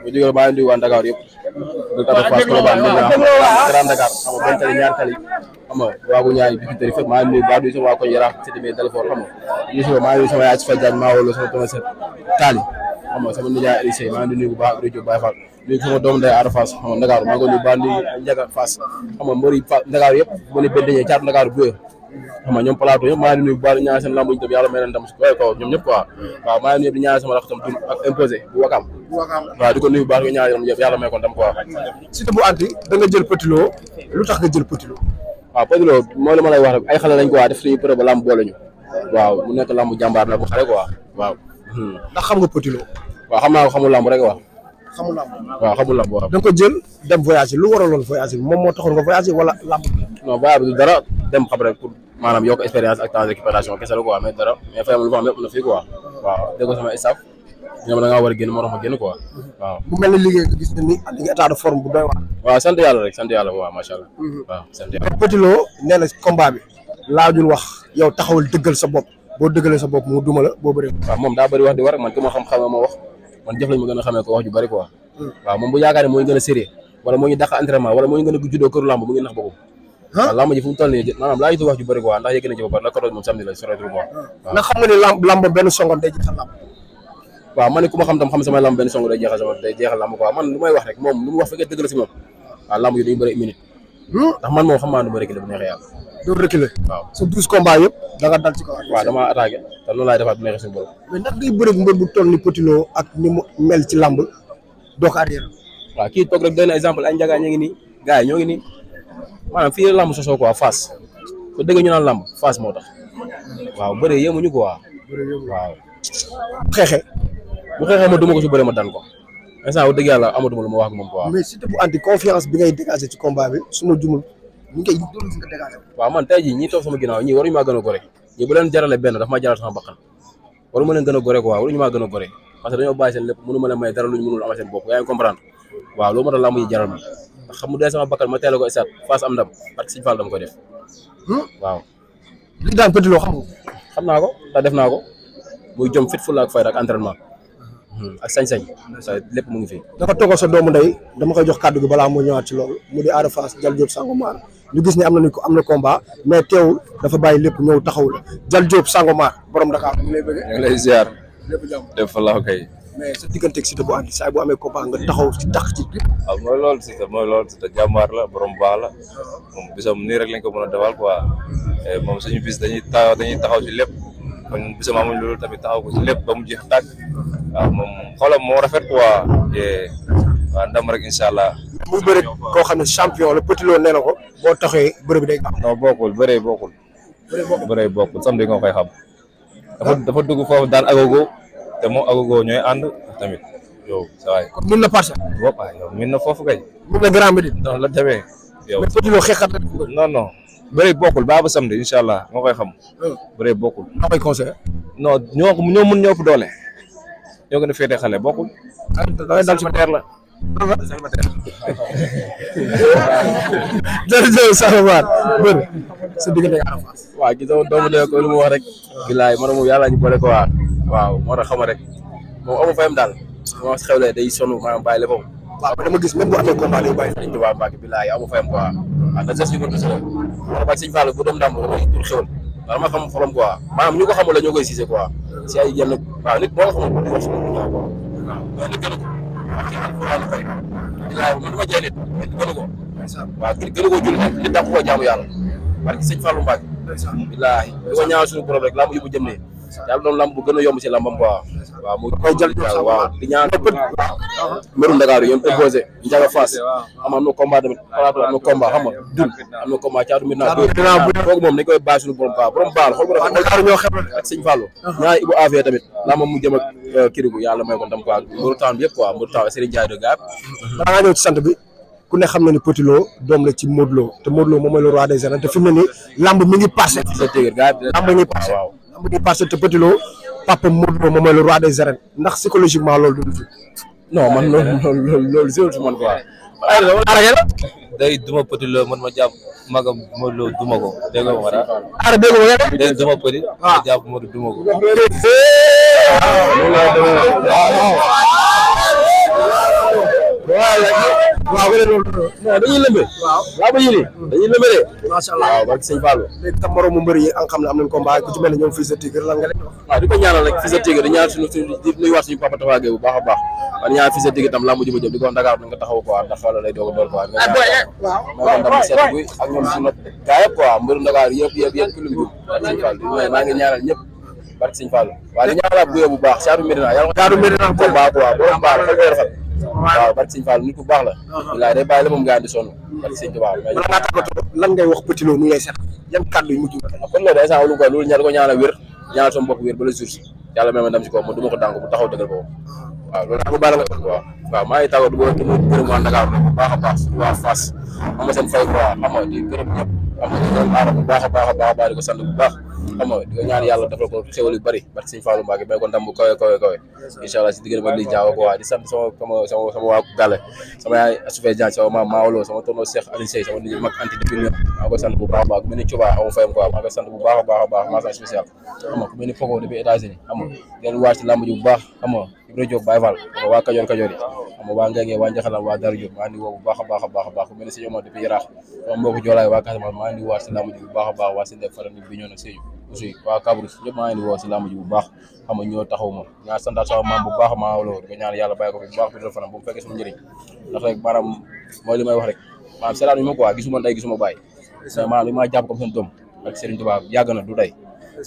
bu jógee maa ngi nuyu waa Dakar yëpp du Ada Fass Colobane Grand Dakar xam nga benn tali ñaar tali xam nga waagu ñaay bi tari fépp maa ngi nuyu baa nuyu sama waa koñ Yaraax ci demee téléphone xam nga maa ngi nuyu sama yaay si Faye Diagne maa wolo sama tomaset taali xam nga sama nijaay Aliou maa ngi nuyu bu baax Abdou Baye Fall nuyu sama doomu ndey Ada Fass xam nga Dakar maa ngi nuyu baa nuyu Ndiaga Fass xam nga mbëri Dakar yëpp bu ne benn caatu Dakar bu xam nga ñoom plateau yëpp maa ngi nuyu bu baax ñaanal seen lamb ñu tam yàlla may leen ndam si kaw ñoom ñëpp quoi waaw maa ngi nuyu di ñaanal sama rakk tam tur ak imposé bu Wakam waaw di ko nuyu bu baax nga ñaanal yàlla may ko ndam quoi Siteu bu anti da nga jël Petit Lo lu tax nga jël Petit Lo waaw Petit Lo mooy la ma lay wax rek ay xale lañ ko waa def suñu preuve ba lamb boole ñu waaw mu nekk lamb jàmbaar la bu xale quoi waaw ndax xam nga Petit Lo waaw xam naa ko xamul lamb rek waaw xamul lamb waaw xamul lamb waaw da nga ko jël dem voyager lu waraloon voyager moom moo taxoon nga voyager wala lamb non voyage bi du dara dem xam rek pour maanaam yokk expérience ak temps de récupération kese la quoi mais dara mais fayam lu fa am yëpp na fii quoi waaw dégg sama staff ñoom da ngaa war a génn moo tax ma génn quoi waaw bu mel ni liggéey nga gis na ni li nga état de forme bu doy waar waaw sant yàlla rek sant yàlla waaw macha allah waaw sant yàlla Petit Lo nee na combat bi laajul wax yow taxawal dëggal sa bopp boo dëggalee sa bopp mu duma la boo bëree waaw moom daa bëri wax di war man ku ma xam-xamee ma wax man jëf lañ ma gën a xamee ko wax ju bëri quoi waaw moom bu yaakaar ne moo ñu gën a sérieux wala moo ñu dàq entraînement wala moo ñu gën a juddoo këru lamb mu ngi nax boppam waaw lamb ji fu mu toll nii maanaam laa yitu wax ju bëri quoi ndax yëg na ci ba pare la ko moom samedi la soreetul quoi ndax xam nga ni lamb benn songoon day jeexal lamb waaw man ne ku ma xam tam xam samay lamb benn song day jeexal lamb quoi man lu may wax rek moom lu mu wax fekkee dëgg la si moom waaw lamb yi dañu bëri minute ndax man moom xam naa nu ma reculer bu neexee yàlla doo reculer waaw sa 12 combats yëpp da nga dal ci kaw waaw damaa attaqué te loolu laay defaat bu neexee suñu borom mais ndax ngay bëri mbër bu toll ni Petit Lo ak ni mu mel ci lamb doo ko arrière waaw kii toog rek doy na exemple ay njagaa ñu ngi nii gars yi ñoo ngi nii maanaam fii lamb sosoo quoi Fass ko dëgg ñu naan lamb Fass moo tax waaw bëree yéemuñu quoi waaw xeexe bu xeexee ma duma ko su bëree ma daan ko instant bu dëgg yàlla amatuma lu ma wax ak moom quoi mais Siteu bu anti confiance bi ngay dégager ci combat bi su ma jumul ñu ngay doon nga dégager waaw man tey jii ñii toog sama ginnaaw ñii waruñu maa gën a gore ñii bu leen jarale benn daf maa jaral sama bakkan waru ma leen gën a gore quoi waruñu maa gën a gore parce que dañoo bàyyi seen lépp mënu ma leen may dara luñ mënul amal seen bopp yaa ngi comprendre waaw loolu moo tax lamb yi jaral ma ndax xam mu dee sama bakkan ma teel a ko estat Fass am ndam parce que Sëñ Fall dama koy def waaw li daan Petit Lo xam naa ko te def naa ko muy jom fit fulla ak fayda ak entraînement ak sañ-sañ lépp mu ngi fi dafa toogal sa doomu ndey dama koy jox kàddu gi balaa moo ñëwaat ci loolu mu di Ada Fass Dial Diop Sangomar ñu gis ne am na combat mais teewul dafa bàyyi lépp ñëw taxaw la Dial Diop Sangomar borom Dakar ñu lay bëgg ñu ngi lay ziar lépp jàmm def fa la kay mais sa digganteeg Siteu bu andi saa bu amee combat nga taxaw ci tax ci waaw mooy loolu Siteu jàmbaar la borom baax la moom bisam nii rek lañ ko mën a defal quoi moom suñu bis dañuy taxaw ci lépp kon bisam amuñ loolu tamit taxaw ko ci lépp ba mu jeex tàkk waaw moom xolam moo rafet quoi waaw ndam rek incha allah. muy bëri koo xam ne champion la Petit Lo nee na ko boo taxee bëri bi day gaaw. non bëree bokkul samedi nga koy xam. dafa dugg foofu daan agogo te moom agogo ñooy ànd tamit yow sa waay. kon min na parcelle. bopp yow min na foofu kay. min na Grand Médine. non la demee. yow mais Petit Lo xeexat la. non bëri bokkul ba samedi incha allah nga koy xam. bëri bokkul. maa koy conseillé. non ñoo mun ñoo ëpp doole. ñoo gën a féete xale bokkul. da dal ci teer la. jërëjëf Sangomar bër sa diggante ak Ada Fass. waaw gis nga doomu ne ko lu mu wax rek. bilaay man moom yàlla ñu boole ko waa. waaw moo tax xama rek moom amu fayam daal. moo wax xewlee day sonn maanaam bàyyi léppam. waaw dama gis même bu amee combat lay bàyyi. dañ tubaab Mbacke bilaay amu fayam quoi. waaw da geste yu ko gisee la. parce que Sëñ Fall bu doom ndàmb damay tur xewal. waaw dama xam xolam quoi maanaam ñu ko xamul la ñoo koy gisee quoi. si ay yenn waaw nit moo xamul ko wax si waaw waaw nit gënu ko. waaw kii alxuraan fay. bilaay man du ma jël nit gënu ko. waaw gënu ko julli nit dàq koo jaamu yàlla. parce que Sëñ Fallu Mbacke. bilaay di ko ñaanal suñu borom rek lamb yu bu jëm nii. yàlla doon lamb bu gën a yomb si lambam quoi. waaw mu koy jël waaw di ñaan mbirum Dakar yi ñoom imposé Ndiaga Fass am na combat tamit plateau am na combat xam nga dul am na combat caatu mbir naa kooku moom dañ koy bàyyi suñu borom baax borom baal xool bu rafet ñoo xam ak Sëñ Fallu ñaari Ibou Afia tamit lambam mu jëm ak Kirikou yàlla may ko ndam quoi mbiru temps bi yëpp quoi mbiru temps Serigne Ndiaye de Gap da nga ñëw ci sant bi ku ne xam na ni Petit Lo doom la ci Modou Lo te Modou Lo moom mooy le roi des arènes te fi mu ne nii lamb mi ngi passé lamb mi ngi passé lamb mi ngi passé te Petit Lo papa Modou Lo moom mooy le roi des arènes ndax psychologiquement loolu du fi non man loolu zéro ci man quoi day duma Petit Lo man ma jàpp magam Modou Lo duma ko dégg nga ma dara ara dégg nga day duma Petit ma jàpp Modou duma ko waaw loolu dañuy lëmbe. waaw laa ba yéene. dañuy lëmbe de. macha allah waaw barke sëñ Fallou. léegi tam moromu mbër yi nga xam ne am nañ combat ku ci mel ne ñoom Fils de Tigre lan nga leen wax. waaw di ko ñaanal rek Fils de Tigre di ñaan suñu di nuyuwaat suñu papa Tafa Gueye bu baax a baax man ñaan Fils de Tigre tam laa mujj ba jëm di ko wax Dakar nga taxaw quoi ndax xala lay doog a door quoi waaw ndam seet bu ak ñoom suñu gaa yëpp quoi mbëru Dakar yëpp ku lim jub barke sëñ Fallou maa ngi ñaanal ñëpp barke sëñ Fallou waaw di ñaanal bu bu baax Thiatou Medina yàlla Thiatou Medina combat quoi borom baax xel koy rafet waaw barke sëñ Fallou nit ku baax la bilaay day bàyyi la moom gaa di sonn barke sëñ Tuubaa lan ngay wax Petit Lo mu ngi lay seet yan kàddu yu mujj kon loolu instant lu ko loolu ñaan ko ñaanal wér ñaanal sama bopp wér ba la jour si yàlla may ma ndam si kaw ma du ma ko dànk bu taxaw dëggal boobu waaw loolu ko bala nga waaw maa ngi tàggoo du ko gërëm waa Dakar bu baax a baax waa Fass xam nga seen fay quoi xam nga di gërëm ñëpp xam nga di doon aara bu baax a baax di ko sant bu baax xam nga di ko ñaan yàlla defal ko xéwal yu bëri barke sëñ Fallou Mbacké may ko ndam bu kawe incha allah si diggante ma li jaaw ko waa di sant sama waa Gale sama yaay Assoufé Diagne sama maam Maolo sama tonton Cheikh Aliou Sey sama nit mag anti depuis ñëpp maa koy sant bu baax a baax ku mel ni Cuba amu fayam quoi maa koy sant bu baax a baax mention spéciale xam nga ku mel ni Pogo depuis États-Unis xam nga ngeen waar ci làmb ji bu baax xam nga Ibra Diop Baye Fall xam nga waa Kajoor yi xam nga waa Ngenge waa Njaxalam waa Daru Diop maa ngi woo bu baax a baax ku mel ni Sëñ Omar depuis Yaraax sama mbokku Joolaay waa Casamance maa ngi waar ci làmb ji bu baax a baax waa Sindek Fara ni bi ñoo na Sédhiou aussi waa Kabrousse ñëpp maa ngi woo ci làmb ji bu baax xam nga ñoo taxaw ma ñaa santaat sama maam bu baax maa wolo di ko ñaan yàlla bàyyi ko fi bu baax bi dal fanam bu mu fekkee sama njëriñ ndax rek maanaam mooy li may wax rek maanaam seetaan bi ma quoi gisuma ndey gisuma bàyyi maanaam li ma jàpp comme seen doom ak Serigne Touba yàgg na du day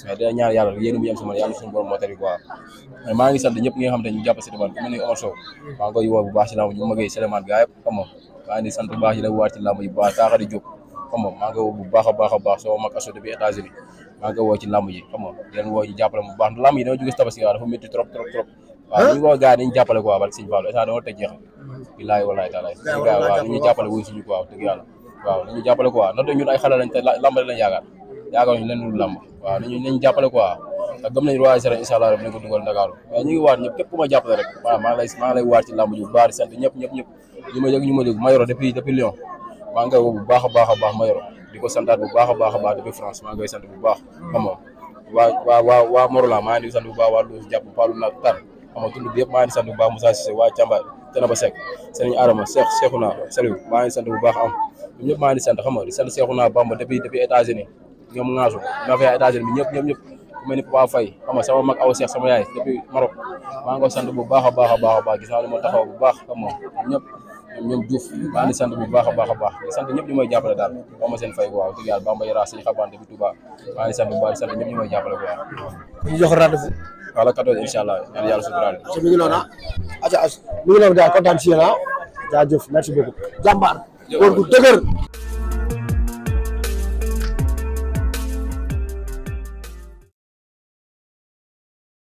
mais dina ñaan yàlla yéen mu yem sama yàlla suñu borom mootari quoi mais maa ngi sant ñëpp ñi nga xam te ñu jàpp si demande ku mel ni Omar Sow maa ngi koy woo bu baax si lamb ji ma magee Sélémane gaa yëpp xam nga maa ngi sant bu baax yi la waat ci lamb ji bu baax Taaxari Diop xam nga maa ngi woo bu baax a baax sama mag asso depuis États-Unis maa ngi woo ci lamb ji xam nga leen woo ñu jàppale bu baax lamb yi dama jóge si tabaski dafa métti trop waaw ñu woo gars yi nañu jàppale quoi barke Sëñ Fallou instant dama teg jeexal bilaay walaay taalaay gars waaw nañu jàppale wuy suñu quoi dëgg yàlla waaw nañu jàppale quoi ndaxte ñun ay xale lañ te lamb lañ yaakaar ñu leen lu lamb waaw nañu jàppale quoi ndax gëm nañ roi sera incha allah rek nañ ko dugal Dakar mais ñu ngi waat ñëpp képp ku ma jàppale rek waaw maa ngi lay waat ci lamb ji bu baax di sant ñëpp ñu ma dégg Mayoro depuis Lyon maa ngi koy woo bu baax a baax Mayoro di ko santaat bu baax a baax depuis France maa ngi koy sant bu baax xam nga waa Morola maa ngi di sant bu baax waa Louga jàpp Paalu na tar xam nga tund bi yëpp maa ngi di sant bu baax Moussa Cissé waa Camba Tenaba Seck Serigne Adama Cheikhouna Saliou maa ngi di sant bu baax am ñoom ñëpp maa ngi di sant xam nga di sant Cheikhouna Bamba depuis États-Unis ñoom ŋaasu ma fa États-Unis bi ñëpp ku mel ni Papa Faye xam nga sama mag aw Cheikh sama yaay depuis Maroc maa ngi ko sant bu baax a baax gis naa li ma taxaw bu baax xam nga ñoom Diouf maa ngi sant bu baax a baax di sant ñëpp ñu may jàppale daal ba ma seen fay waaw dëgg yàlla Bamba Yara Sëñ Xabante bi Touba maa ngi sant bu baax di sant ñëpp ñu may jàppale quoi ñu jox rendez-vous wala 14 incha allah ñaan yàlla suturaal mi ngi noonu mi ngi noonu daal kontaan si yéen jaajëf merci beaucoup jàmbaar góor gu dëgër